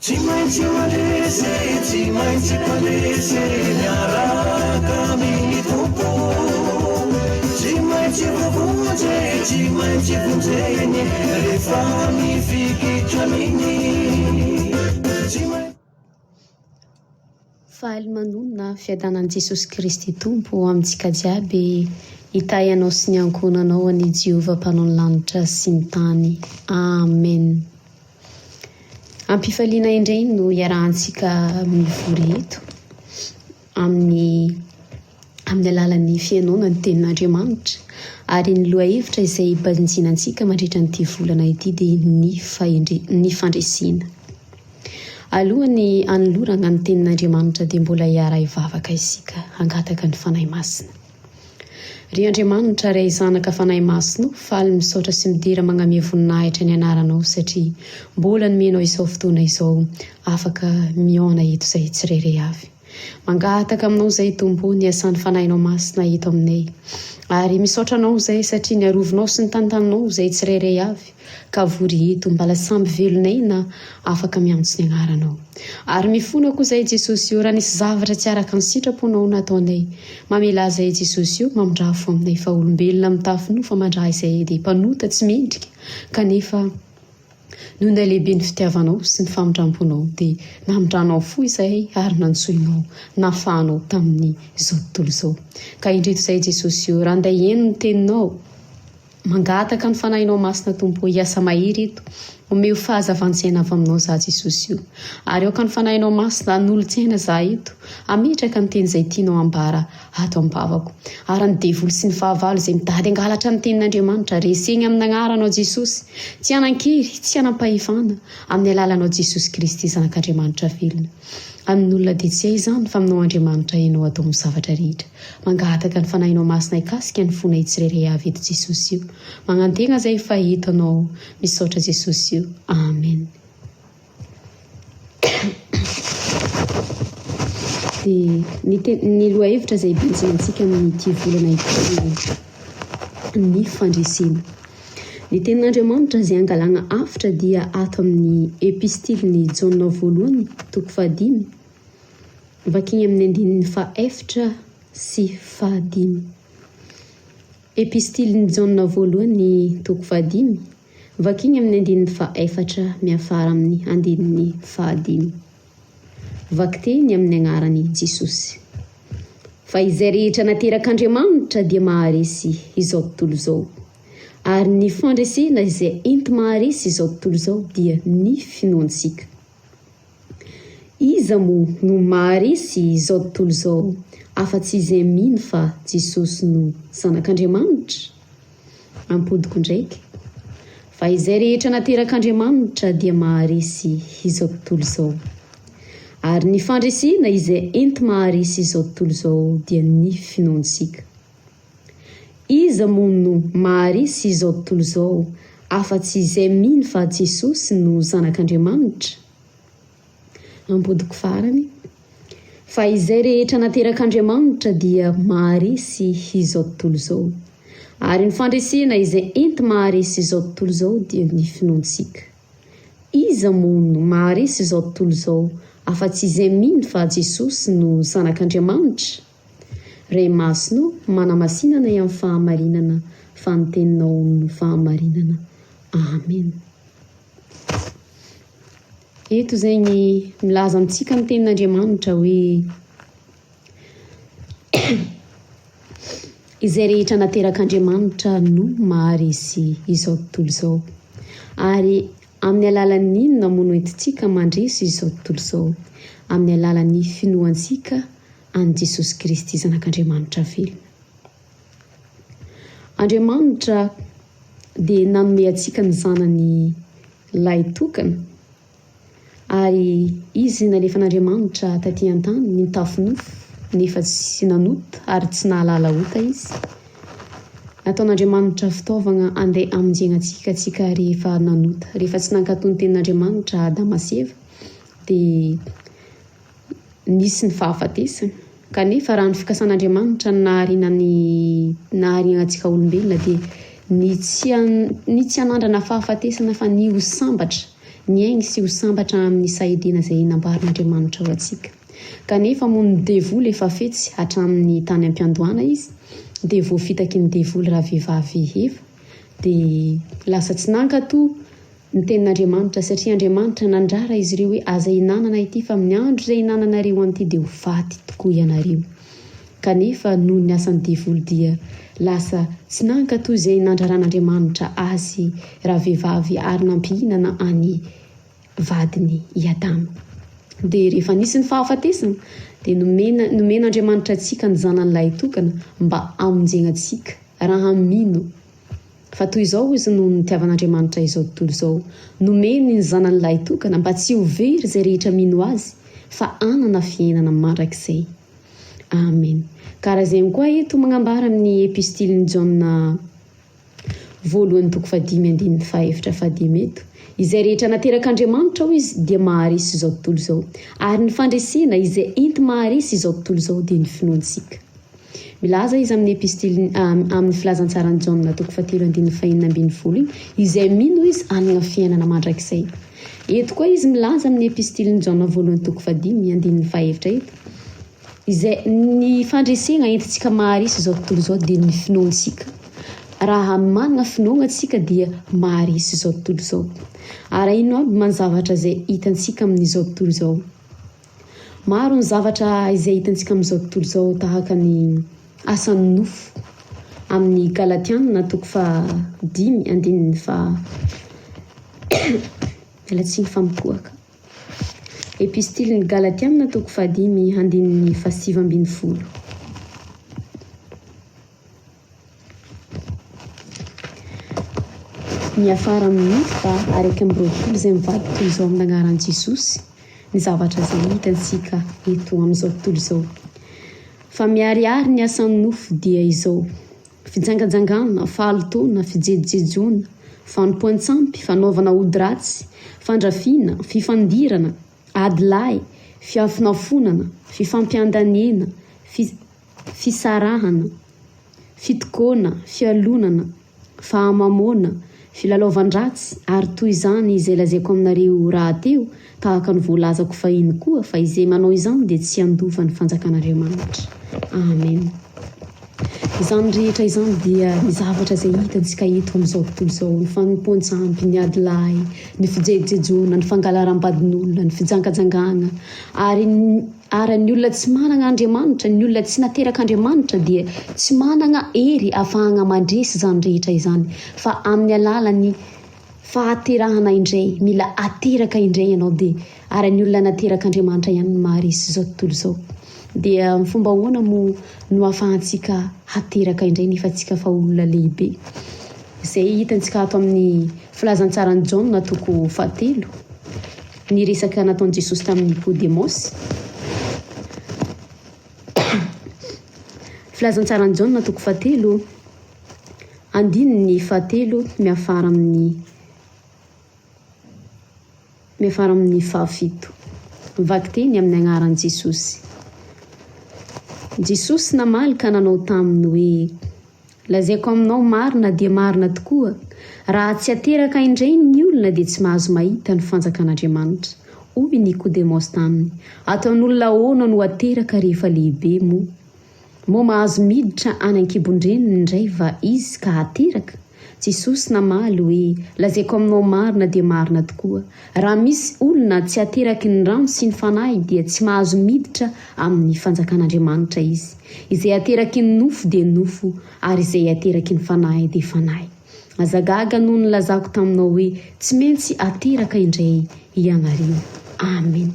Tsy maintsy mandresy, tsy maintsy mpandresy miaraka amin'ny Tompo. Tsy maintsy voavonjy, tsy maintsy vonjeny rehefa mifikitra aminy. Tsy maintsy. Faly manonona fiadanan'i Jesosy Kristy Tompo ho amintsika jiaby, hitahy anao sy ny ankohonanao anie Jehovah Mpanao ny lanitra sy ny tany. Amen. Am-pifaliana indray no iarahantsika mivory eto amin'ny amin'ny alalan'ny fihainoana ny tenin'Andriamanitra ary ny lohahevitra izay banjinantsika mandritra an'ity volana ity dia ny fahendre ny fandresena. Alohan'ny hanolorana ny tenin'Andriamanitra dia mbola hiara-hivavaka isika hangataka ny Fanahy Masina. Ry Andriamanitra Ray Zanaka Fanahy Masina o, faly misaotra sy midera magnamia voninahitra ny anaranao satria mbola nomenao izao fotoana izao afaka mihaona eto zahay tsirairay avy. Mangataka aminao zahay Tompo o ny asan'ny Fanahinao Masina eto aminay. Ary misaotra anao zahay satria niarovinao sy nitantaninao zahay tsirairay avy. Ka vory eto mbala samby velon'aina afaka miantso ny agnaranao. Ary mifona koa zahay Jesosy o raha nisy zavatra tsy araka ny sitraponao nataonay. Mamelà zahay Jesosy o, mamindrà fo aminay fa olombelona mitafy nofo aman-dra izahay dia mpanota tsy mendrika kanefa noho ny halehiben'ny fitiavanao sy ny famindramponao dia namindranao fo izahay ary nantsoinao nafahanao tamin'ny izao tontolo izao. Ka indreto izahay Jesosy o raha andeha hihaino ny teninao. Mangataka ny Fanahinao Masina Tompo ô hiasa mahery eto, omeo fahazavan-tsaina avy aminao za Jesosy o. Ary aoka ny Fanahinao Masina hanolo-tsaina za eto, hametraka ny teny izay tianao hambara ato am-bavako. Ary ny devoly sy ny fahavalo izay mitady hangalatra ny tenin'Andriamanitra, resegny amin'agnaranao Jesosy, tsy hanan-kery, tsy hanam-pahefana, amin'ny alalanao Jesosy Kristy Zanak'Andriamanitra velona. Amin'olona dia tsy hay izany fa aminao Andriamanitra hainao atao ny zavatra rehetra. Mangataka ny Fanahinao Masina hikasika ny fonay tsirairay avy eto Jesosy o. Magnantegna zay fa eto Anao. Misaotra Jesosy o. Amen. Dia ny te- ny lohahevitra izay banjinantsika amin'ity volana ity dia ny fandresena. Ny tenin'Andriamanitra izay angalana hafitra dia ato amin'ny epistilin'i Jaona voalohany toko fahadimy Vakiny amin'ny andininy fahaefitra sy fahadimy. Epistilin'i Jaona voalohany, toko fahadimy, vakiny amin'ny andininy fahaefatra miafara amin'ny andininy fahadimy. Vakiteny amin'ny agnaran'i Jesosy. Fa izay rehetra naterak'Andriamanitra dia maharesy izao tontolo izao. Ary ny fandresena izay enti-maharesy izao tontolo izao dia ny finoantsika. Iza moa no maharesy izao tontolo izao afa-tsy izay mino fa Jesosy no Zanak'Andriamanitra? Ampodiko indraiky, fa izay rehetra naterak'Andriamanitra dia maharesy izao tontolo izao. Ary ny fandresena izay enti-maharesy izao tontolo izao dia ny finoantsika. Iza moa no maharesy izao tontolo izao afa-tsy izay mino fa Jesosy no Zanak'Andriamanitra? Ampodiko farany, fa izay rehetra naterak'Andriamanitra dia maharesy izao tontolo izao. Ary ny fandresena izay enti-maharesy izao tontolo izao dia ny finoantsika. Iza moa no maharesy izao tontolo izao afa-tsy izay mino fa Jesosy no Zanak'Andriamanitra? Ray Masina ô, manamasina anay amin'ny fahamarinana, fa ny Teninao no fahamarinana. Amen. Eto zegny milaza amintsika ny Tenin'Andriamanitra hoe izay rehetra naterak'Andriamanitra no maharesy izao tontolo izao. Ary amin'ny alalan'ny inona moa no entintsika mandresy izao tontolo izao? Amin'ny alalan'ny finoantsika an'i Jesosy Kristy Zanak'Andriamanitra velona. Andriamanitra dia nanome antsika ny Zanany lahitokana, ary Izy nalefan'Andriamanitra taty an-tany nitafy nofo nefa tsy nanota ary tsy nahalala ota Izy. Nataon'Andriamanitra fitaovagna andeha hamonjena antsika antsika rehefa nanota. Rehefa tsy nankatò ny tenin'Andriamanitra Adama sy Eva dia nisy ny fahafatesana. Kanefa raha ny fikasan'Andriamanitra ny nahariana ny nahariana antsika olombelona dia ny tsy ny tsy hanandrana fahafatesana fa ny ho sambatra. Miaigny sy ho sambatra amin'ny sahidina izay namboarin'Andriamanitra ho antsika. Kanefa moa ny devoly efa fetsy hatramin'ny tany am-piandohana izy dia voafitaky ny devoly ravehivavy Eva dia lasa tsy nankato ny tenin'Andriamanitra satria Andriamanitra nandrara izy ireo hoe aza ihinanana ity fa amin'ny andro izay ihinananareo an'ity dia ho faty tokoa ianareo. Kanefa noho ny asan'ny devoly dia lasa tsy nankatò izay nandraran'Andriamanitra azy ravehivavy ary nampihinana an'i vadiny i Adama. Dia rehefa nisy ny fahafatesana dia nomena nomen'Andriamanitra antsika ny zanany lahitokana mba hamonjena antsika raha mino fa toy izao izy no nitiavan'Andriamanitra izao tontolo izao, nomeny ny zanany lahitokana mba tsy ho very izay rehetra mino azy fa hanana fiainana mandrakizay. Amen. Ka raha izay koa eto magnambara amin'ny epistilin'i Jaona voalohany toko fahadimy andininy fahaefatra fahadimy eto, izay rehetra naterak'Andriamanitra hoy izy dia maharesy izao tontolo izao. Ary ny fandresena izay enti-maharesy izao tontolo izao dia ny finoantsika. Milaza izy amin'ny epistiliny amin'ny filazantsaran'i Jaona toko fahatelo andininy fahenina ambin'ny folo iny, izay mino izy hanana fiainana mandrakizay. Eto koa izy milaza amin'ny epistilin'i Jaona voalohany toko fahadimy andininy fahefatra eto, izay ny fandresena entintsika maharesy izao tontolo izao dia ny finoantsika. Raha manana finoana tsika dia maharesy izao tontolo izao. Ary ino aby man zavatra izay hitantsika amin'izao tontolo izao? Maro ny zavatra izay hitantsika amin'izao tontolo izao tahaka ny asan'ny nofo. Amin'ny Galatiana toko fahadimy andininy faha miala tsiny fa mikohaka. Epistilin'ny Galatiana toko fahadimy andininy fahasivy ambin'ny folo. Miafara amin'ny faha 21 izay mivadika toy izao amin'ny anaran'i Jesosy ny zavatra izay hitantsika eto amin'izao tontolo izao. Fa miharihary ny asan'ny nofo dia izao, fijangajangana, fahalotoana, fijejojejoana, fanompoan-tsampy, fanaovana ody ratsy, fandrafiana, fifandirana, ady lahy, fiafonafonana, fifampiandaniana, fisarahana, fitokoana, fialonana, fahamamoana, filalaovan-dratsy, ary toy izany izay lazaiko aminareo rahateo, tahaka ny voalazako fahiny koa, fa izay manao izany dia tsy handova ny fanjakan'Andriamanitra. Amen. Izany rehetra izany dia ny zavatra izay hitantsika eto amin'izao tontolo izao, ny fanompoan-tsampy, ny ady lahy, ny fijejojejoana, ny fangalaram-badin'olona, ny fijangajangana, ary ny Ary ny olona tsy managna Andriamanitra, ny olona tsy naterak'Andriamanitra dia tsy managna hery afahagna mandresy izany rehetra izany fa amin'ny alalan'ny fahaterahana indray, mila ateraka indray ianao dia ary ny olona naterak'Andriamanitra ihany no maharesy izao tontolo izao. Dia amin'ny fomba ahoana moa no ahafahantsika hateraka indray nefa tsika fa olona lehibe? Izay hitantsika ato amin'ny filazantsaran'i Jaona toko fahatelo. Ny resaka nataon'i Jesosy tamin'i Nikodemosy. Filazantsaran'i Jaona toko fahatelo, andininy fahatelo miafara amin'ny miafara amin'ny fahafito. Vakiteny amin'ny anaran'i Jesosy. Jesosy namaly ka nanao taminy hoe, Lazaiko aminao marina dia marina tokoa, raha tsy ateraka indray ny olona dia tsy mahazo mahita ny fanjakan'Andriamanitra. Hoy i Nikodemosy taminy, Ataon'olona ahoana no ateraka rehefa lehibe moa? Moa mahazo miditra any an-kibon-dreniny indray va izy ka ateraka? Jesosy namaly hoe, Lazaiko aminao marina dia marina tokoa, raha misy olona tsy ateraky ny rano sy ny Fanahy dia tsy mahazo miditra amin'ny fanjakan'Andriamanitra izy. Izay ateraky ny nofo dia nofo, ary izay ateraky ny Fanahy dia fanahy. Aza gaga noho ny nilazako taminao hoe, Tsy maintsy ateraka indray ianareo. Amena.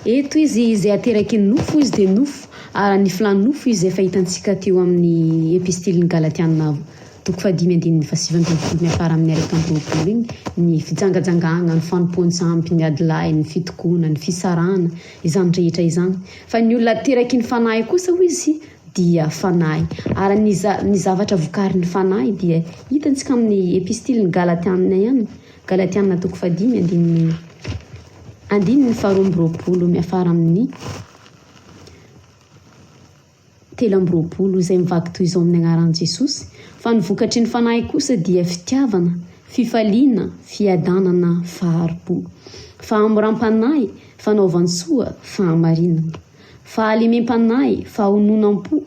Eto izy, izay ateraky ny nofo izy dia nofo, ary ny filàn'ny nofo izy efa hitantsika teo amin'ny epistilin'ny Galatiana toko fahadimy andininy fahasivy ambin'ny folo miafara amin'ny 21 iny, ny fijangajangana, ny fanompoan-tsampy, ny adilahy, ny fitokoana, ny fisarahana, izany rehetra izany. Fa ny olona ateraky ny fanahy kosa hoy izy dia fanahy. Ary ny ny zavatra vokarin'ny fanahy dia hitantsika amin'ny epistilin'ny Galatiana ihany, Galatiana toko fahadimy andininy andininy faharoa amby roapolo miafara amin'ny 23 izay mivaky toy izao amin'ny anaran'i Jesosy, fa ny vokatry ny fanahy kosa dia fitiavana, fifaliana, fiadanana, fahari-po, fahamoram-panahy, fanaovan-tsoa, fahamarinana, fahalemem-panahy, fahononam-po,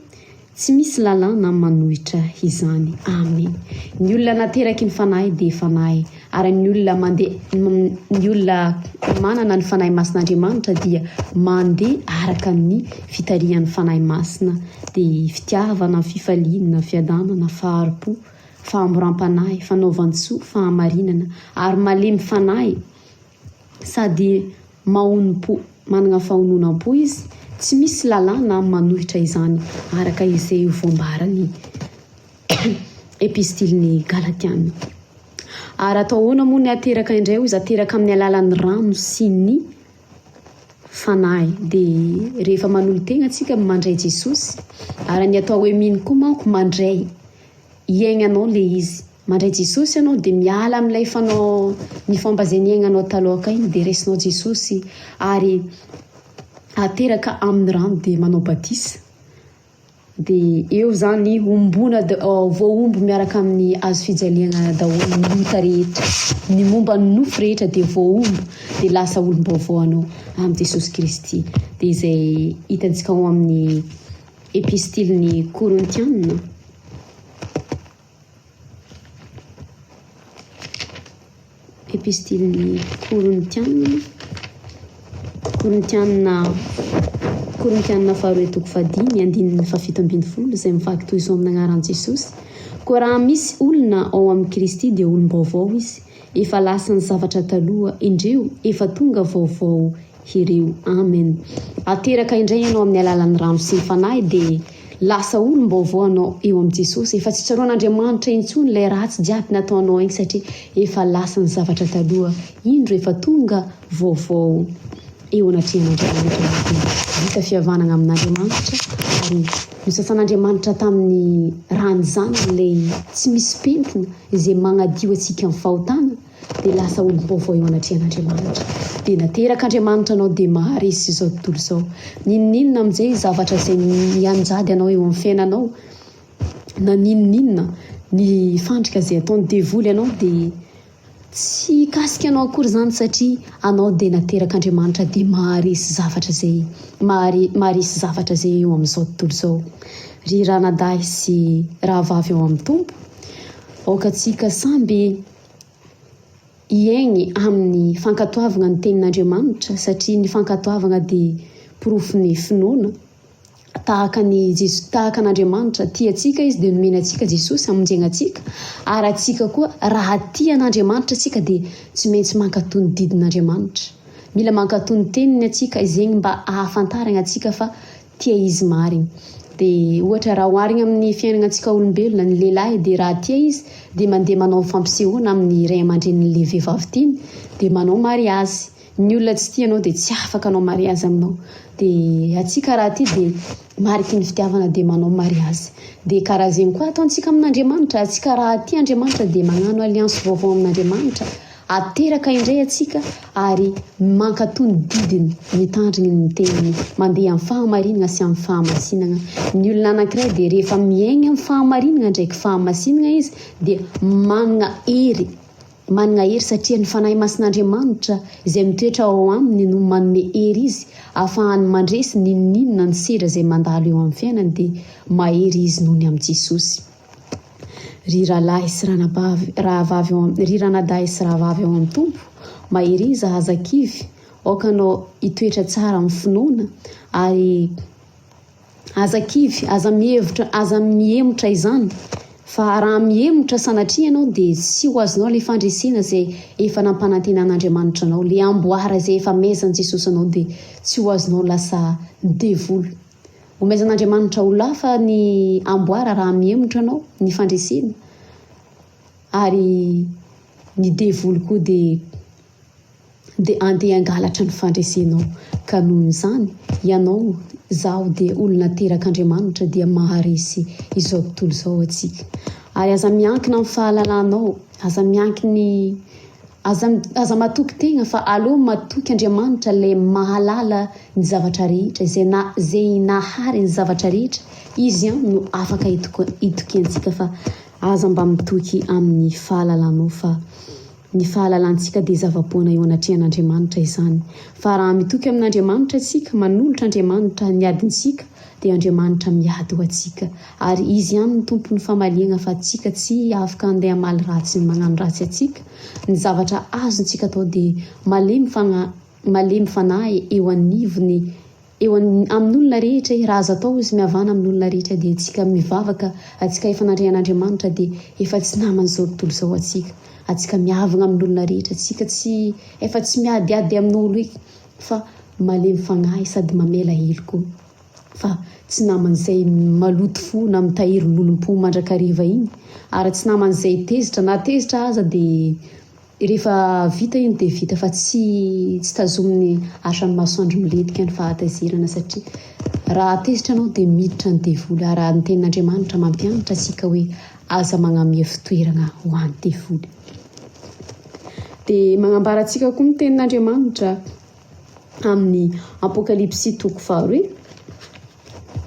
Tsy misy lalàna manohitra izany. Amen. Ny olona nateraky ny Fanahy dia Fanahy, ary ny olona mandeha, ny olona manana ny Fanahy Masin'Andriamanitra dia mandeha araka ny fitarihan'ny Fanahy Masina, dia fitiavana, fifaliana, fiadanana, fahari-po, fahamoram-panahy, fanaovan-tsoa, fahamarinana, ary malemy fanahy, sady mahonom-po, manana fahononam-po izy, tsy misy lalàna manohitra izany, araka izay voambaran'ny Epistilin'ny Galatiana. Ary atao ahoana moa ny hateraka indray hoy izy, ateraka amin'ny alalan'ny rano sy ny Fanahy. Dia rehefa manolo-tegna antsika mandray Jesosy, ary ny atao hoe mino koa manko mandray. Iaignanao le izy. Mandray Jesosy ianao dia miala amin'ilay fanao ny fomba izay niaignanao taloha ka iny dia raisinao Jesosy ary ateraka amin'ny rano dia manao batisa. Dia eo izany homboana voahombo miaraka amin'ny hazo fijaliana daholo ny ota rehetra. Ny momba ny nofo rehetra dia voahombo dia lasa olom-baovao anao amin'i Jesosy Kristy. Dia izay hitantsika ao amin'ny Epistilin'ny Korintiana. Epistilin'ny Korintiana. Korintiana, Korintiana faharoa toko fahadimy, andininy fahafito ambin'ny folo, izay mivaky toy izao amin'ny anaran'i Jesosy. Koa raha misy olona ao amin'i Kristy dia olom-baovao izy, efa lasa ny zavatra taloha, indreo, efa tonga vaovao ireo. Amen. Ateraka indray ianao amin'ny alalan'ny rano sy ny Fanahy dia lasa olom-baovao anao eo amin'i Jesosy. Efa tsy tsaroan'Andriamanitra intsony ilay ratsy jiaby nataonao igny satria efa lasa ny zavatra taloha. Indro efa tonga vaovao eo anatrehan'Andriamanitra ianao dia vita fihavanana amin'Andriamanitra ary nosasan'Andriamanitra tamin'ny ràn'ny Zanany ilay tsy misy pentina izay magnadio antsika amin'ny fahotana. dia lasa olom-baovao eo anatrehan'Andriamanitra. Dia naterak'Andriamanitra anao dia maharesy izao tontolo izao. N'inon'inona amin'izay zavatra izay mianjady anao eo amin'ny fiainanao, na n'inon'inona ny fandrika izay ataon'ny devoly anao dia tsy hikasika anao akory izany satria anao dia naterak'Andriamanitra dia maharesy zavatra izay mahare maharesy zavatra izay eo amin'izao tontolo izao. Ry ranadahy sy rahavavy ao amin'ny Tompo, aoka antsika samby hiaigny amin'ny fankatoavagna ny tenin'Andriamanitra satria ny fankatoavagna dia porofon'ny finoana. Tahaka ny Jeso, tahaka an'Andriamanitra tia antsika Izy dia nomeny antsika Jesosy hamonjena antsika, ary antsika koa raha tia an'Andriamanitra antsika dia tsy maintsy mankatò ny didin'Andriamanitra. Mila mankatò ny teniny antsika izegny mba ahafantaragna antsika fa tia izy marigny. Dia ohatra raha oharigna amin'ny fiaignanantsika olombelona, ny lehilahy dia raha tia izy dia mandeha manao fampisehoana amin'ny ray aman-drenin'ilay vehivavy tiany dia manao mariazy. Ny olona tsy tia anao dia tsy afaka hanao mariazy aminao. Dia antsika raha tia dia mariky ny fitiavana dia manao mariazy. Dia karaha zegny koa ataontsika amin'Andriamanitra, antsika raha tia Andriamanitra dia magnano alliance vaovao amin'Andriamanitra. Ateraka indray antsika ary mankatò ny didiny, mitandrigny ny teniny, mandeha amin'ny fahamarinana sy amin'ny fahamasinagna. Ny olona anankiray dia rehefa miaigna amin'ny fahamarinana ndraiky fahamasinana izy dia managna hery, managna hery satria ny Fanahy Masin'Andriamanitra izay mitoetra ao aminy no manome hery izy ahafahany mandresy n'inon'inona ny sedra izay mandalo eo amin'ny fiainany dia mahery izy noho ny amin'i Jesosy. Ry rahalahy sy ranabavy, rahavavy ao am, ry ranadahy sy rahavavy ao amin'ny Tompo, maheriza, aza kivy, aoka anao hitoetra tsara amin'ny finoana, ary aza kivy, aza mihevitra, aza mihemotra izany, fa raha mihemotra sanatria ianao dia tsy ho azonao ilay fandresena izay efa nampanantenan'Andriamanitra anao, ilay amboara izay efa amezan'i Jesosy anao dia tsy ho azonao lasa devoly. Omezan'Andriamanitra ho lafa ny amboara raha mihemotra anao, ny fandresena, ary ny devoly koa dia dia andeha hangalatra ny fandresenao. Ka noho izany, ianao, izaho dia olona aterak'Andriamanitra dia maharesy izao tontolo izao antsika. Ary aza miankina amin'ny fahalalanao, aza miankiny Aza aza matoky tegna fa aleo matoky Andriamanitra le mahalala ny zavatra rehetra, izay na zay nahary ny zavatra rehetra, Izy ihany no afaka itokiantsika fa. Aza mba mitoky amin'ny fahalalanao fa ny fahalalantsika dia zava-poana eo anatrehan'Andriamanitra izany. Fa raha mitoky amin'Andriamanitra isika, manolotra Andriamanitra ny adintsika, dia Andriamanitra miady ho antsika. Ary Izy ihany no tompon'ny famaliagna fa tsika tsy afaka andeha hamaly ratsy ny magnano ratsy antsika. Ny zavatra azontsika atao dia malemy fagnahy malemy fanahy eo anivon'ny eo amin'olona rehetra e, raha azo atao izy mihavana amin'olona rehetra dia antsika mivavaka, antsika efa nandre an'Andriamanitra dia efa tsy naman'izao tontolo izao antsika, antsika mihavagna amin'olona rehetra, antsika tsy efa tsy miadiady amin'olo eky fa malemy fagnahy sady mamela heloka fa tsy naman'izay maloto fo na mitahiry lolompo mandrakariva iny ary tsy naman'izay tezitra na tezitra aza dia Rehefa vita iny dia vita fa tsy tsy tazominy hatramin'ny masoandro milentika ny fahatezerana satria raha tezitra ianao dia miditra ny devoly ary raha ny tenin'Andriamanitra mampianatra antsika hoe aza magnamia fitoerana ho an'ny devoly. Dia magnambara antsika koa ny tenin'Andriamanitra amin'ny Apokalypsy toko faharoe.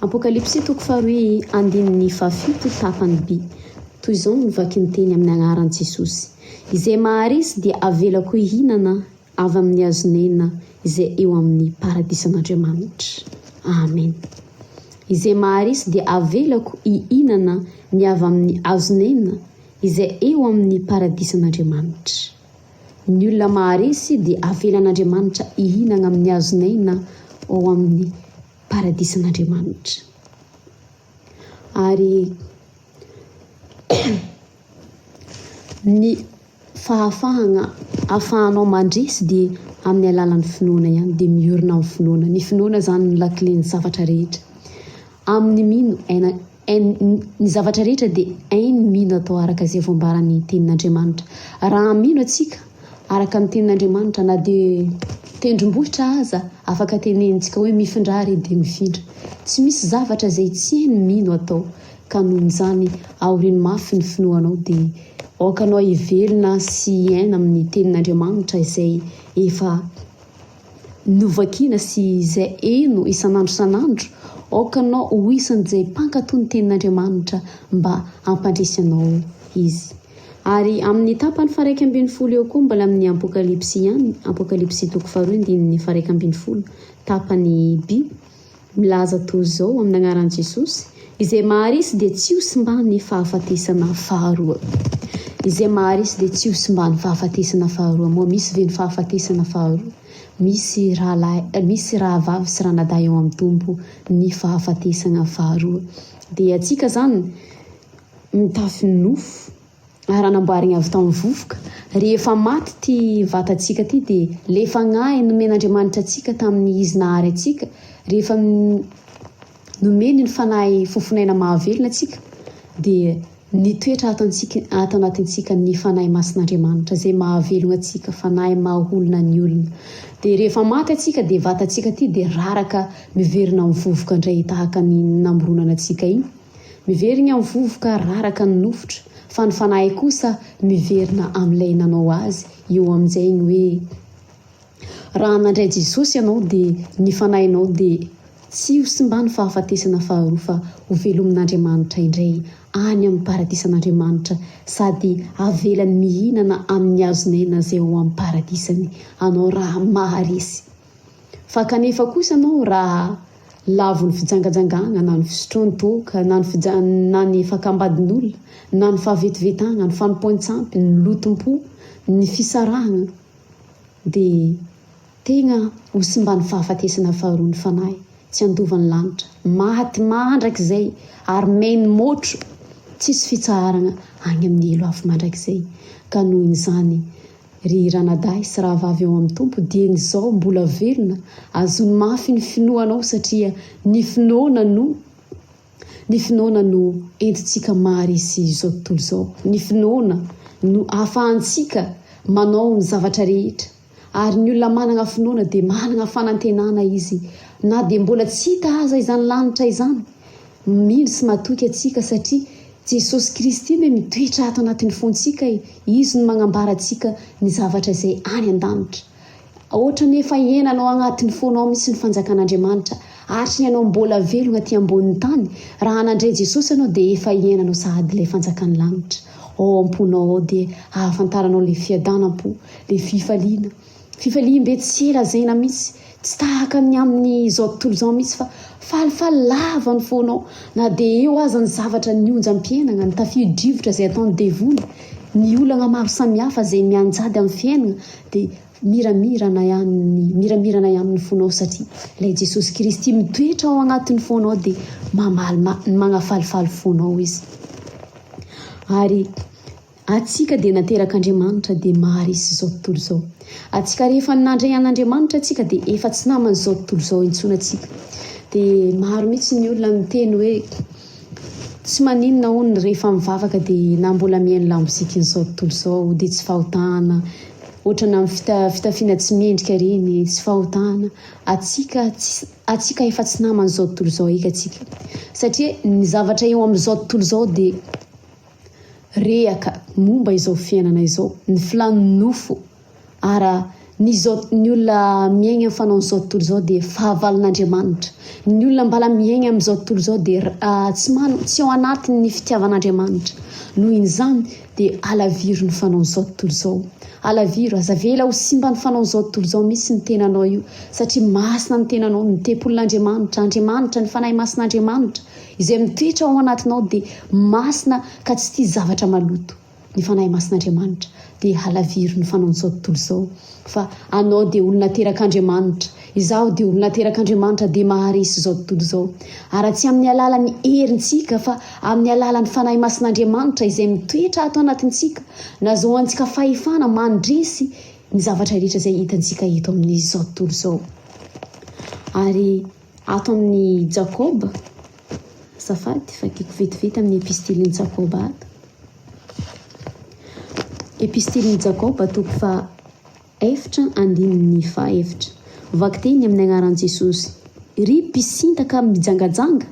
Apokalypsy toko faharoe andininy fahafito tapany by. Toy izao no vakin'ny teny amin'ny anaran'i Jesosy, Izay maharesy dia avelako hihinana avy amin'ny hazon'aina izay eo amin'ny paradisan'Andriamanitra. Amen. Izay maharesy dia avelako hihinana ny avy amin'ny hazon'aina izay eo amin'ny paradisan'Andriamanitra. Ny olona maharesy dia avelan'Andriamanitra hihinana amin'ny hazon'aina ao amin'ny paradisan'Andriamanitra. Ary ny fahafahana ahafahanao mandresy dia amin'ny alalan'ny finoana ihany, dia miorina amin'ny finoana. Ny finoana izany no lakilen'ny zavatra rehetra. Amin'ny mino, aina, ain, ny zavatra rehetra dia hain'ny mino atao araka izay voambaran'ny tenin'Andriamanitra. Raha mino antsika araka ny tenin'Andriamanitra na dia tendrombohitra aza afaka tenenintsika hoe mifindrà re dia mifindra. Tsy misy zavatra izay tsy hain'ny mino atao ka nohon'izany aorino mafy ny finoanao dia aoka anao hivelona sy hiaina amin'ny tenin'Andriamanitra izay efa novakiana sy izay heno isan'andro isan'andro, aoka anao ho isan'izay mpankatò ny tenin'Andriamanitra mba hampandresy anao Izy. Ary amin'ny tapany faha-11 eo koa mbola amin'ny Apokalypsy ihany, Apokalypsy toko faharoa andininy faha-11, tapany by, milaza toy izao amin'ny anaran'i Jesosy, Izay maharesy dia tsy ho simban'ny fahafatesana faharoa. Izay maharesy dia tsy ho simban'ny fahafatesana faharoa. Moa misy ve ny fahafatesana faharoa? Misy rahalahy, misy rahavavy sy ranadahy ao amin'ny Tompo ny fahafatesana faharoa. Dia antsika izany mitafy nofo. ary anamboarigny avy tamin'ny vovoka, rehefa maty ty vatantsika ty dia le fagnahy nomen'Andriamanitra antsika tamin'ny izy nahary antsika, rehefa nomeny ny fanahy fofon'aina mahavelona antsika dia nitoetra ato antsika ato anatintsika ny fanahy masin'Andriamanitra izay mahavelogna antsika, fanahy maha olona ny olona, dia rehefa maty antsika dia vatantsika ty dia raraka miverina amin'ny vovoka indray tahaka ny namoronana antsika iny. Miverigna amin'ny vovoka raraka ny nofotra, fa ny fanahy kosa miverina amin'ilay nanao azy, eo amin'izay ny hoe raha nandray Jesosy ianao dia ny fanahinao dia tsy ho simban'ny fahafatesana faharoa fa ho velomin'Andriamanitra indray any amin'ny paradisan'Andriamanitra sady avelany mihinana amin'ny hazon'aina izay ao amin'ny paradisany anao raha maharesy Fa kanefa kosa anao raha lavon'ny fijangajangagna na ny fisotroan-toaka na ny fija na ny fakam-badin'olona na ny fahavetivetagna, ny fanompoan-tsampy, ny lotom-po, ny fisarahagna dia tegna ho simban'ny fahafatesana faharoa ny fanahy, tsy handova ny lanitra, maty mandrakizay ary main môtro tsisy fitsaharagna agny amin'ny helo afo mandrakizay ka nohon'izany Ry ranadahy sy rahavavy ao amin'ny Tompo, dieny izao mbola velona, azony mafy ny finoanao satria ny finoana no ny finoana no entintsika maharesy izao tontolo izao. Ny finoana no ahafahantsika manao ny zavatra rehetra. Ary ny olona manana finoana dia manana fanantenana izy na dia mbola tsy hita aza izany lanitra izany. Mino sy matoky antsika satria Jesosy Kristy anie mitoetra ato anatin'ny fontsika e, Izy no magnambara antsika ny zavatra izay any an-danitra. Ohatrany efa iainanao agnatin'ny fonao mihitsy ny fanjakan'Andriamanitra. Hatry ny anao mbola velogna aty ambonin'ny tany, raha nandray Jesosy ianao dia efa iainanao sahady ilay fanjakan'ny lanitra. Ao am-ponao ao dia ahafantaranao ilay fiadanam-po, ilay fifaliana. Fifaliam-be tsy lazaina mihitsy, tsy tahaka ny amin'izao tontolo izao mihitsy fa falifaly lava ny fonao na dia eo aza ny zavatra ny onjam-piainana, ny tafio-drivotra izay ataon'ny devoly, ny olana maro samihafa izay mianjady amin'ny fiainana dia miramirana ihany ny miramirana ihany ny fonao satria ilay Jesosy Kristy mitoetra ao anatin'ny fonao dia mamaly magnafalifaly fonao izy. Ary Antsika dia naterak'Andriamanitra dia maharesy izao tontolo izao. Antsika rehefa nandray an'Andriamanitra antsika dia efa tsy naman'izao tontolo izao intsony antsika. Dia maro mihitsy ny olona miteny hoe tsy maninona hono rehefa mivavaka dia na mbola mihaino lamozikin'izao tontolo izao dia tsy fahotana, ohatrana amin'ny fitafiana tsy mendrika ireny tsy fahotana. Antsika tsy antsika efa tsy naman'izao tontolo izao eky antsika. Satria ny zavatra eo amin'izao tontolo izao dia Rehaka momba izao fiainana izao, ny filàn'ny nofo, ara ny izao ny olona miaigna amin'ny fanaon'izao tontolo izao dia fahavalon'Andriamanitra. Ny olona mbala miaigna amin'izao tontolo izao dia tsy man tsy ao anatin'ny fitiavan'Andriamanitra. Noho izany dia alaviro ny fanaon'izao tontolo izao. Alaviro, aza avela ho simban'ny fanaon'izao tontolo izao mihitsy ny tenanao io, satria masina ny tenanao, ny tempolin'Andriamanitra, Andriamanitra, ny Fanahy Masin'Andriamanitra. Izay mitoetra ao anatinao dia masina ka tsy tia zavatra maloto. Ny Fanahy Masin'Andriamanitra dia halaviro ny fanaon'izao tontolo izao fa anao dia olona aterak'Andriamanitra, izaho dia olona aterak'Andriamanitra dia maharesy izao tontolo izao. Ary tsy amin'ny alalan'ny herintsika fa amin'ny alalan'ny Fanahy Masin'Andriamanitra izay mitoetra ato anatintsika, nazahoantsika fahefana mandresy ny zavatra rehetra izay hitantsika eto amin'izao tontolo izao. Ary Ato amin'ny Jakoba, azafady, vakiko vetivety amin'ny epistilin'i Jakoba ato. Epistilin'i Jakoba, toko faha efitra, andininy faha efitra. Vakiteny amin'ny anaran'i Jesosy. Ry mpisintaka mijangajanga,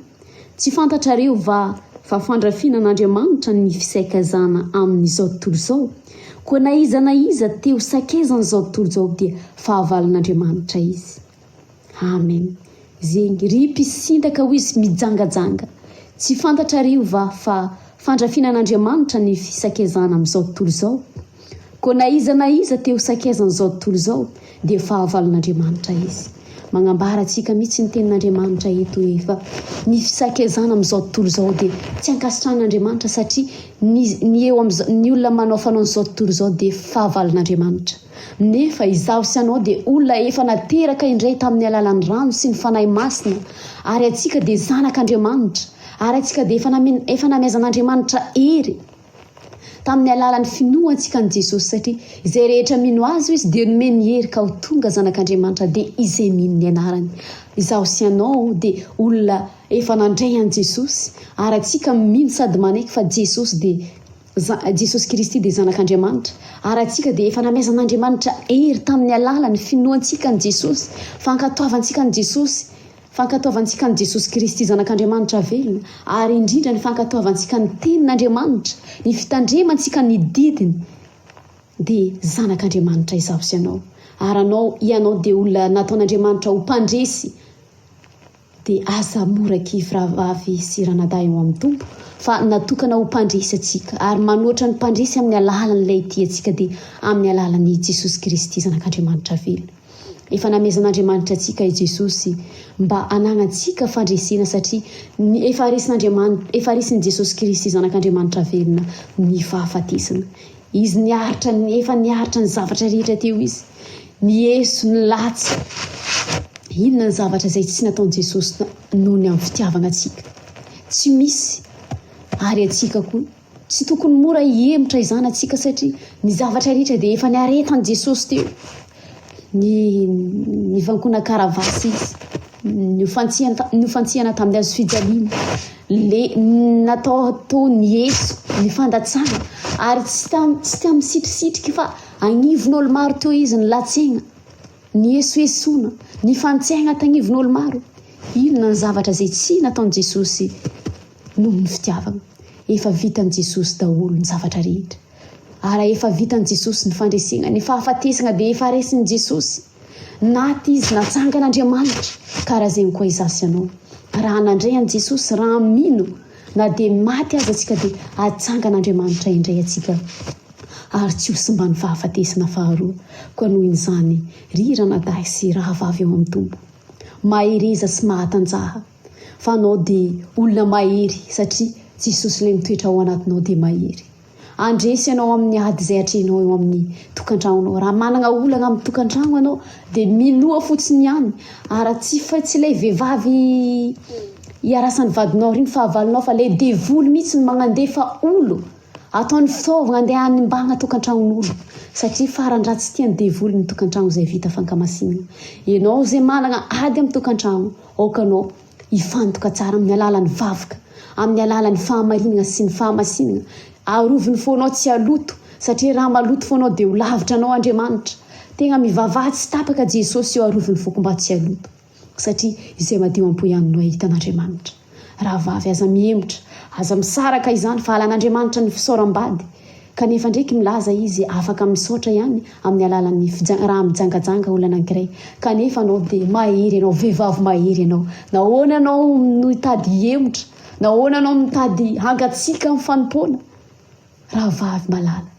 tsy fantatrareo va fa fandrafiana an'Andriamanitra ny fisaikazana amin'izao tontolo izao? Koa na iza na iza te ho sakezan'izao tontolo izao dia fahavalon'Andriamanitra izy. Amen. Zegny ry mpisintaka hoy izy mijangajanga. Tsy fantatrareo va fa fandrafiana an'Andriamanitra ny fisakezana amin'izao tontolo izao? Koa na iza na iza te ho sakezan'izao tontolo izao dia fahavalon'Andriamanitra izy. Magnambara antsika mihitsy ny tenin'Andriamanitra eto hoe fa ny fisakezana amin'izao tontolo izao dia tsy ankasitrahan'Andriamanitra satria ny ny eo amin'izao ny olona manao fanaon'izao tontolo izao dia fahavalon'Andriamanitra. Nefa izaho sy anao dia olona efa nateraka indray tamin'ny alalan'ny rano sy ny Fanahy Masina, ary antsika dia zanak'Andriamanitra, ary antsika dia efa efa namezan'Andriamanitra hery tamin'ny alalan'ny finoantsika an'i Jesosy, satria izay rehetra mino Azy hoy Izy dia nomeny hery ka ho tonga zanak'Andriamanitra, dia izay mino ny anarany. Izaho sy ianao dia olona efa nandray an'i Jesosy, ary antsika mino sady manaiky fa Jesosy dia Jesosy Kristy dia Zanak'Andriamanitra, ary antsika dia efa namezan'Andriamanitra hery tamin'ny alalan'ny finoantsika an'i Jesosy, fankatoavantsika an'i Jesosy, fankatoavantsika an'i Jesosy Kristy Zanak'Andriamanitra velona, ary indrindra ny fankatoavantsika ny Tenin'Andriamanitra, ny fitandremantsika ny didiny, dia Zanak'Andriamanitra izaho sy ianao. Ary anao, ianao dia olona nataon'Andriamanitra ho mpandresy. Dia aza mora kivy rahavavy sy ranadahy ao amin'ny Tompo fa natokana ho mpandresy antsika ary manoatra ny mpandresy amin'ny alalan'ilay tia antsika dia amin'ny alalan'i Jesosy Kristy Zanak'Andriamanitra velona. Efa namezan'Andriamanitra antsika i Jesosy mba hananantsika fandresena satria ny efa resin'Andriamanitra efa resin'i Jesosy Kristy Zanak'Andriamanitra velona ny fahafatesana. Izy niaritra ny efa niaritra ny zavatra rehetra teo izy. Ny eso, ny latsa. Inona ny zavatra izay tsy nataon'i Jesosy noho ny amin'ny fitiavana antsika? Tsy misy. Ary antsika koa. Tsy tokony mora hihemotra izany antsika satria ny zavatra rehetra dia efa niaretan'i Jesosy teo. Ny nivankona karavasy izy, nofantsihana nofantsihana tamin'ny hazo fijaliana, le natao atao ny eso, ny fandatsana ary tsy tam tsy tamin'ny sitrisitriky fa agnivon'olo maro teo izy nilatsegna, niesoesoana, nifantsegna tagnivon'olo maro. Inona ny zavatra izay tsy nataon'i Jesosy noho ny fitiavana? Efa vitan'i Jesosy daholo ny zavatra rehetra. Ary efa vitan'i Jesosy ny fandresena, ny fahafatesana dia efa resin'i Jesosy. Naty Izy, natsangan'Andriamanitra, karaha zegny koa izaho sy anao. Raha nandray an'i Jesosy, raha mino, na dia maty aza antsika dia atsangan'Andriamanitra indray antsika ary tsy ho simban'ny fahafatesana faharoa. Koa noho izany, ry ranadahy sy rahavavy ao amin'ny Tompo, mahereza sy mahatanjaha, fa anao dia olona mahery satria Jesosy ilay mitoetra ao anatinao dia mahery. Handresy ianao amin'ny ady izay atrehinao eo amin'ny tokantragnonao. Raha manana olana amin'ny tokantragno ianao dia minoa fotsiny ihany. Ary tsy fa tsy ilay vehivavy iarasan'ny vadinao ry ny fahavalonao fa ilay devoly mihitsy no magnandefa olo ataony fitaovana andeha hanimbagna tokantragnon'olo satria farany raha tsy tian'ny devoly ny tokantragno izay vita fankamasinana. Ianao izay manana ady amin'ny tokantragno, aoka anao Hifantoka tsara amin'ny alalan'ny vavaka, amin'ny alalan'ny fahamarinana sy ny fahamasinana. Arovy ny fonao tsy haloto, satria raha maloto fonao dia ho lavitra anao Andriamanitra. Tegna mivavaha tsy tapaka Jesosy ô arovy ny foko mba tsy haloto, satria izay madio am-po ihany no hahita an'Andriamanitra. Rahavavy aza mihemotra, aza misaraka izany fa halan'Andriamanitra ny fisaoram-bady. Kanefa ndreky milaza izy afaka misaotra ihany amin'ny alalan'ny raha mijangajanga olona anankiray kanefa anao dia mahery ianao vehivavy mahery ianao nahoana ianao no hitady hihemotra nahoana ianao mitady hangatsiaka amin'ny fanompoana rahavavy malala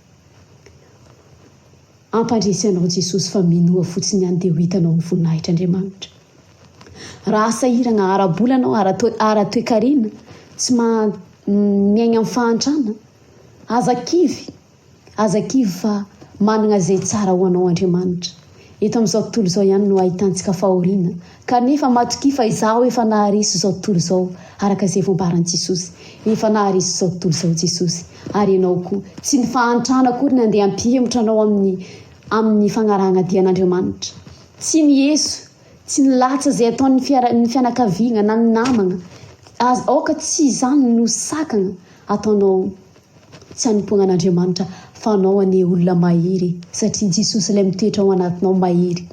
ampandresy anao Jesosy fa minoa fotsiny ihany dia ho hitanao ny voninahitr'Andriamanitra raha sahiragna ara-bola anao ara-toekarena tsy miaigna amin'ny fahantrana Aza kivy, aza kivy fa manana izay tsara ho anao Andriamanitra. Eto amin'izao tontolo izao ihany no ahitantsika fahoriana, kanefa matokia fa izaho efa naharesy izao tontolo izao, araka izay voambaran'i Jesosy. Efa naharesy izao tontolo izao Jesosy, ary ianao koa. Tsy ny fahantrana akory ny andeha hampihemotra anao amin'ny amin'ny fagnarahana dia an'Andriamanitra. Tsy ny eso, tsy ny latsa izay ataon'ny fiara ny fianakaviana na ny namana. Aza aoka tsy izany no sakana ataonao tsy hanompoana an'Andriamanitra fa anao anie olona mahery e! satria Jesosy ilay mitoetra ao anatinao mahery.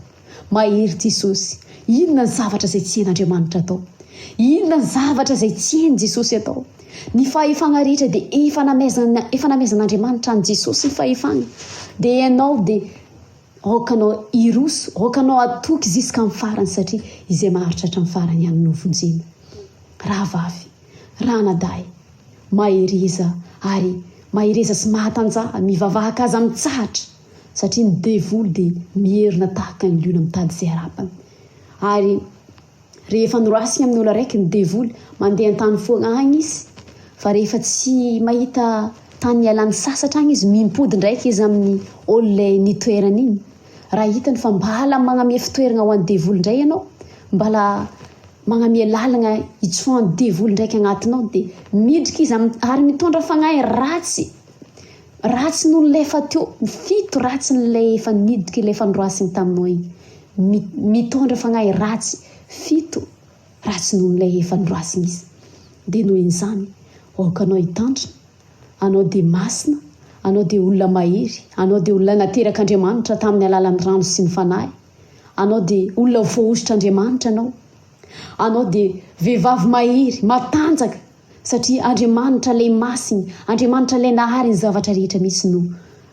Mahery Jesosy. Inona ny zavatra izay tsy hain'Andriamanitra atao? Inona ny zavatra izay tsy hain'i Jesosy atao? Ny fahefana rehetra dia efa namezana efa namezan'Andriamanitra an'i Jesosy ny fahefana. Dia ianao dia aoka anao hiroso, aoka anao hatoky ziskamin'ny farany satria izay maharitra hatramin'ny farany ihany no vonjena. Rahavavy, ranadahy, mahereza ary mahereza sy mahatanjaha, mivavaha ka aza mitsahatra, satria ny devoly dia mierona tahaka ny liona mitady izay harapany. Ary rehefa norasiny amin'ny olo araiky ny devoly, mandeha an-tany foana agny izy, fa rehefa tsy mahita tany hialany sasatra agny izy, mimpody ndraiky izy amin'ny olo ilay nitoerany igny. Raha hitany fa mbala magnamia fitoerana ho an'ny devoly indray ianao, mbala magnamia lalagna hitsoahan'ny devoly ndraiky agnatinao dia midriky izy ary mitondra fagnahy ratsy, ratsy noho ilay efa teo, fito ratsin'ilay efa nidriky ilay efa noroasiny taminao igny, mitondra fagnahy ratsy fito ratsy noho ilay efa noroasiny izy. Dia noho izany, aoka anao hitandrina. Anao dia masina, anao dia olona mahery, anao dia olona naterak'Andriamanitra tamin'ny alalan'ny rano sy ny Fanahy, anao dia olona voahosotr'Andriamanitra anao, anao dia vehivavy mahery, matanjaka, satria Andriamanitra ilay masiny, Andriamanitra ilay nahary ny zavatra rehetra mihitsy no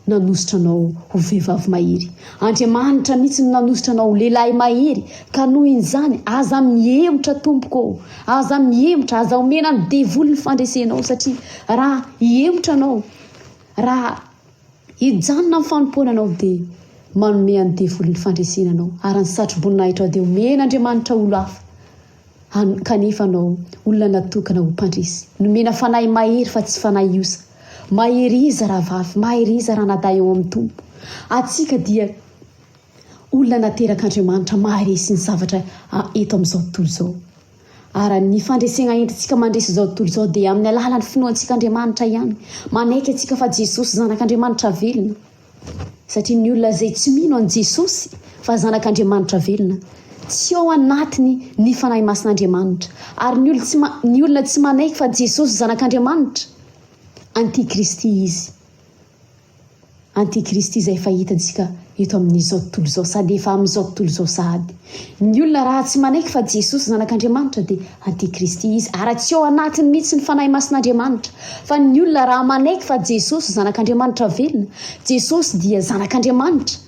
Nanositra anao ho vehivavy mahery. Andriamanitra mihitsy no nanositra anao ho lehilahy mahery, ka noho izany, aza mihemotra tompoko ô! Aza mihemotra, aza omena ny devoly ny fandresenao, satria raha hihemotra anao, raha hijanona amin'ny fanompoana anao dia manome an'ny devoly ny fandresena anao, ary ny satroboninahitra dia omen'Andriamanitra olo hafa. An, kanefa anao, olona natokana ho mpandresy. Nomena fanahy mahery fa tsy fanahy osa. Maheriza rahavavy, maheriza ranadahy ao amin'ny Tompo. Antsika dia olona naterak'Andriamanitra maharesy ny zavatra eto amin'izao tontolo izao. Ary ny fandresena entintsika mandresy izao tontolo izao dia amin'ny alalan'ny finoantsika Andriamanitra ihany. Manaiky antsika fa Jesosy Zanak'Andriamanitra velona. Satria ny olona izay tsy mino an'i Jesosy fa Zanak'Andriamanitra velona, tsy ao anatiny ny Fanahy Masin'Andriamanitra. Ary ny olona tsy ny olona tsy manaiky fa Jesosy Zanak'Andriamanitra, antikristy izy. Antikristy izay efa hitantsika eto amin'izao tontolo izao sady efa amin'izao tontolo izao sahady. Ny olona raha tsy manaiky fa Jesosy Zanak'Andriamanitra dia antikristy izy ary tsy ao anatiny mihitsy ny Fanahy Masin'Andriamanitra. Fa ny olona raha manaiky fa Jesosy Zanak'Andriamanitra velona, Jesosy dia Zanak'Andriamanitra,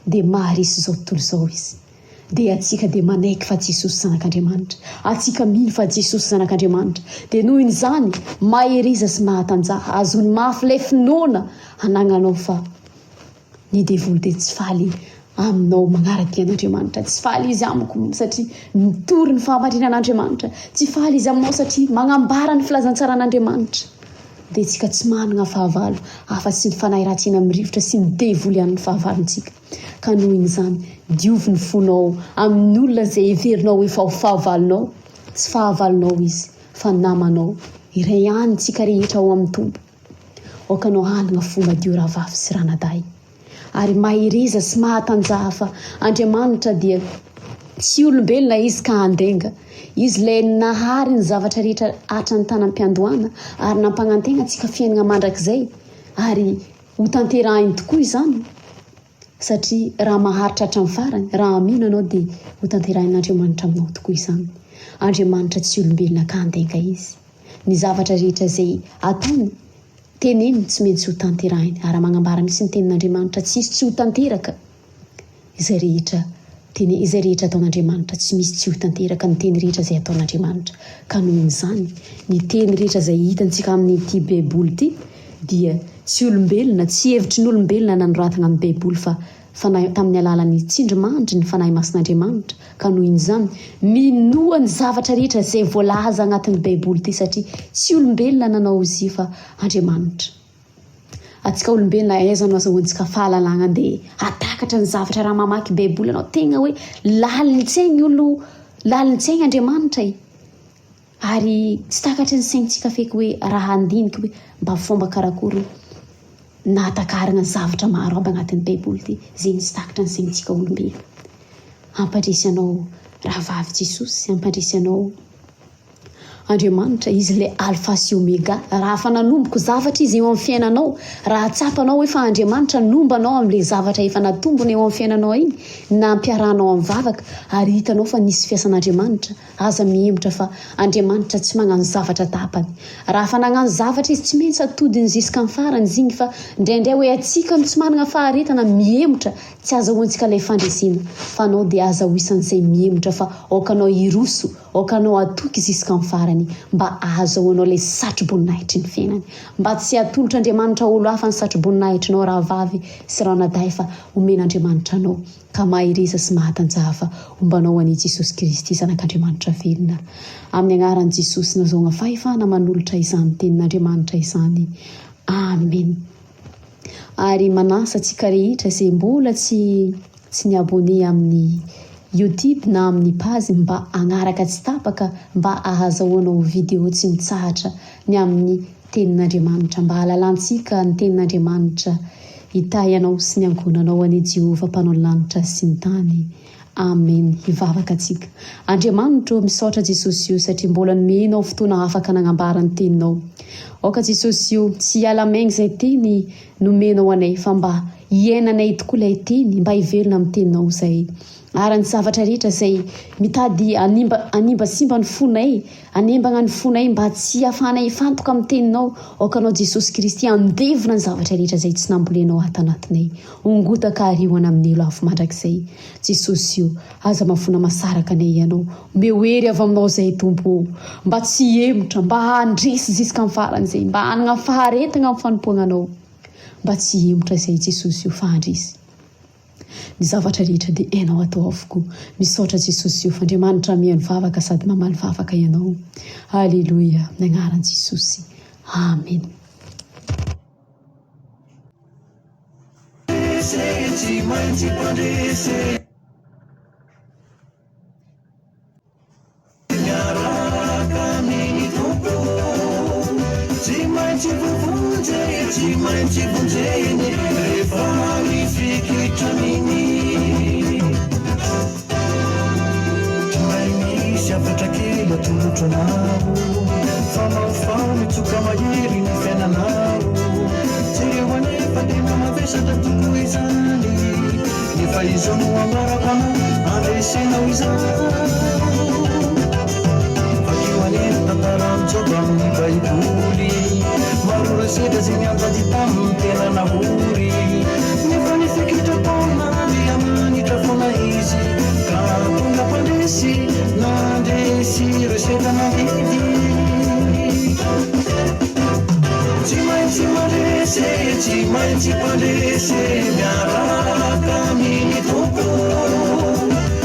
dia maharesy izao tontolo izao izy. Dia antsika dia manaiky fa Jesosy Zanak'Andriamanitra. Antsika mino fa Jesosy Zanak'Andriamanitra. Dia noho izany, mahereza sy mahatanjaha, azony mafy ilay finoana anagnanao fa ny devoly dia tsy faly aminao magnara-dia an'Andriamanitra. Tsy faly izy amiko satria mitory ny fahamarinan'Andriamanitra. Tsy faly izy aminao satria magnambara ny filazantsaran'Andriamanitra. Dia tsika tsy manana fahavalo afa-tsy ny fanahy ratsy eny amin'ny rivotra sy ny devoly ihany ny fahavalontsika. Ka noho izany, diovy ny fonao amin'ny olona izay heverinao ho efa ho fahavalonao. Tsy fahavalonao izy, fa namanao. Iray ihany tsika rehetra ao amin'ny Tompo. Aoka anao hanana fo madio rahavavy sy ranadahy. Ary mahereza sy mahatanjaha fa Andriamanitra dia tsy olombelona Izy ka handenga. Izy ilay nahary ny zavatra rehetra hatrany tanam-piandohana ary nampagnantegna antsika fiainana mandrakizay ary Ho tanterahiny tokoa izany satria raha maharitra hatramin'ny farany, raha mino ianao dia ho tanterahin'Andriamanitra aminao tokoa izany. Andriamanitra tsy olombelona ka handenga Izy. Ny zavatra rehetra izay ataony, teneniny tsy maintsy ho tanterahiny. Ary magnambara mihitsy ny tenin'Andriamanitra tsy hisy tsy ho tanteraka. Izay rehetra teny, izay rehetra ataon'Andriamanitra, tsy misy tsy ho tanteraka ny teny rehetra izay ataon'Andriamanitra. Ka nohon'izany, ny teny rehetra izay hitantsika amin'ity Baiboly ity dia tsy olombelona, tsy hevitry ny olombelona nanoratana ny Baiboly fa Fanahy, tamin'ny alalan'ny tsindrimandry ny Fanahy Masin'Andriamanitra. Ka nohon'izany, minoa ny zavatra rehetra izay voalaza agnatin'ny Baiboly ity satria tsy olombelona nanao izy io fa Andriamanitra. Antsika olombelona aiza no azahoantsika fahalalagna andeha hahatakatra ny zavatra raha mamaky baiboly anao tegna hoe lalin-tsaigny olo lalin-tsaigny Andriamanitra e ary tsy takatry ny saintsika feky hoe raha handiniky hoe mba fomba karakory nahatakarana ny zavatra maro aby agnatin'ny baiboly ty zegny tsy takatra ny saintsika olombelo hampandresy anao rahavavy Jesosy hampandresy anao Andriamanitra, Izy ilay Alpha sy Omega. Raha efa nanomboka zavatra Izy eo amin'ny fiainanao, raha tsapanao hoe fa Andriamanitra nomba anao amin'ilay zavatra efa natombony eo amin'ny fiainanao iny, nampiarahanao amin'ny vavaka, ary hitanao fa nisy fiasan'Andriamanitra, aza mihemotra fa Andriamanitra tsy magnano zavatra tapany. Raha efa nagnano zavatra Izy, tsy maintsy atodiny zisk'amin'ny farany izy igny fa indraindray hoe antsika no tsy manana faharetana, mihemotra, tsy azahoantsika ilay fandresena. Fa anao dia aza ho isan'izay mihemotra fa aoka anao hiroso Aoka anao hatoky zisk'amin'ny farany mba ahazahoanao ilay satroboninahitry ny fiainany. Mba tsy hatolotr'Andriamanitra olo hafa ny satroboninahitrinao rahavavy sy ranadahy fa omen'Andriamanitra anao ka mahereza sy mahatanjaha fa hombanao anie Jesosy Kristy Zanak'Andriamanitra velona. Amin'ny agnaran'i Jesosy nazahoagna fahefana manolotra izany tenin'Andriamanitra izany. Amen. Ary manasa antsika rehetra izay mbola tsy tsy ni-abonné amin'ny youtube na amin'ny page mba hagnaraka tsy tapaka mba ahazahoanao video tsy mitsahatra ny amin'ny tenin'Andriamanitra mba hahalalantsika ny tenin'Andriamanitra hitahy anao sy ny ankohonanao anie Jehovah mpanao ny lanitra sy ny tany Amen hivavaka tsika Andriamanitra ô misaotra Jesosy o satria mbola nomenao fotoana afaka nagnambara ny teninao aoka Jesosy o tsy hiala maigny zay teny nomenao anay fa mba hiainanay tokoa ilay teny mba hivelona amin'ny teninao zay ary ny zavatra rehetra zay mitady hanimba hanimbasimba ny fonay hanembagna ny fonay mba tsy hahafahanay hifantoka amin'ny teninao aoka anao Jesosy Kristy handevona ny zavatra rehetra zay tsy nambolenao ato anatinay Hongotaka ary hihoana amin'ny elo afo mandrakizay. Jesosy o, aza mafona masaraka anay Ianao. Omeo hery avy aminao izahay Tompo o. Mba tsy hihemotra, mba handresy zisk'amin'ny farany izay, mba hanana faharetana amin'ny fanompoana Anao. Mba tsy hihemotra izahay Jesosy o, fa handresy. Ny zavatra rehetra dia hainao atao avokoa. Misaotra Jesosy o, fa Andriamanitra mihaino vavaka sady mamaly vavaka Ianao. Aleloia, amin'ny anaran'i Jesosy. Amen. maintsy mpandresy miaraka amin'ny Tompo.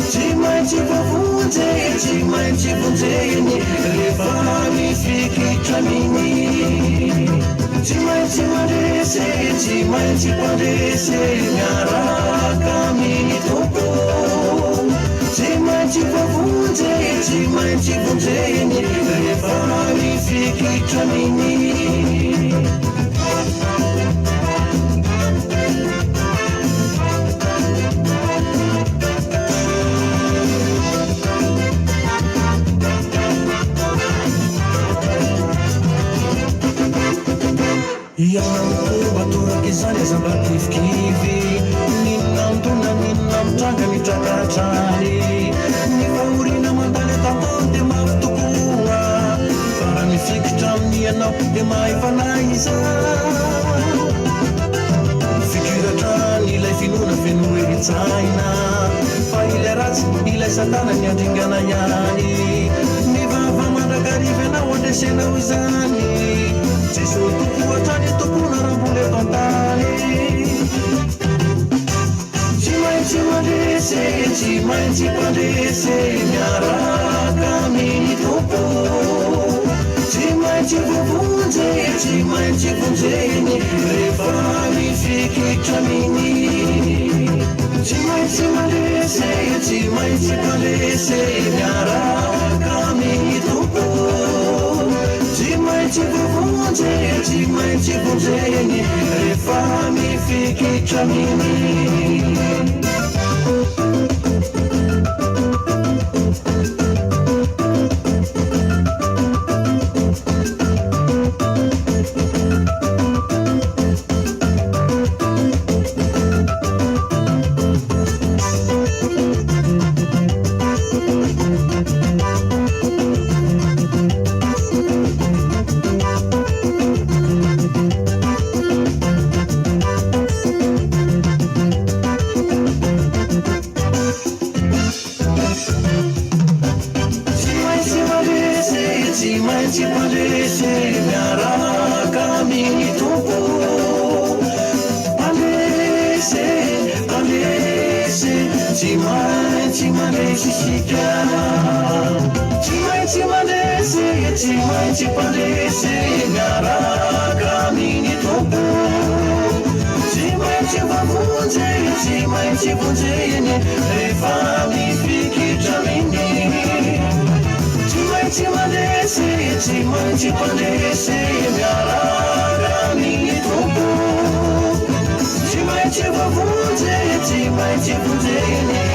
Tsy maintsy voavonjy, tsy maintsy vonjeny rehefa mifikitra aminy. Tsy maintsy mandresy, tsy maintsy mpandresy miaraka amin'ny Tompo. Tsy maintsy voavonjy, tsy maintsy vonjeny rehefa mifikitra aminy. Ianao koa mba toraka izany aza mba kivikivy. N'inona andona n'inona mitranga mitraka hatrany. Ny fahoriana mandalo eto an-tany dia mafy tokoa. Fa raha mifikitra aminy ianao dia mahay fanahy izany. Mifikira hatrany ilay finoana feno herin-tsaina. Fa ilay ratsy, ilay satana ny handringana ihany. Mivavaha mandrakariva ianao handresenao izany. Jesoa Tompo hatrany tompona raha mbola eto an-tany. Tsy maintsy mandresy, tsy maintsy mpandresy miaraka amin'ny Tompo. Tsy maintsy voavonjy, tsy maintsy vonjeny rehefa mifikitra aminy. Tsy maintsy mandresy, tsy maintsy mpandresy miaraka amin'ny Tompo. Tsy maintsy voavonjy, tsy maintsy vonjeny rehefa mifikitra aminy. Tsy maintsy mandresy, tsy maintsy mpandresy miaraka amin'ny Tompo. Mpandresy, mpandresy, tsy maintsy mandresy isika. Tsy maintsy mandresy, tsy maintsy mpandresy miaraka amin'ny Tompo. Tsy maintsy voavonjy, tsy maintsy vonjeny rehefa mifikitra aminy. Tsy maintsy mandresy, tsy maintsy mpandresy miaraka amin'ny Tompo. Tsy maintsy voavonjy, tsy maintsy vonjeny.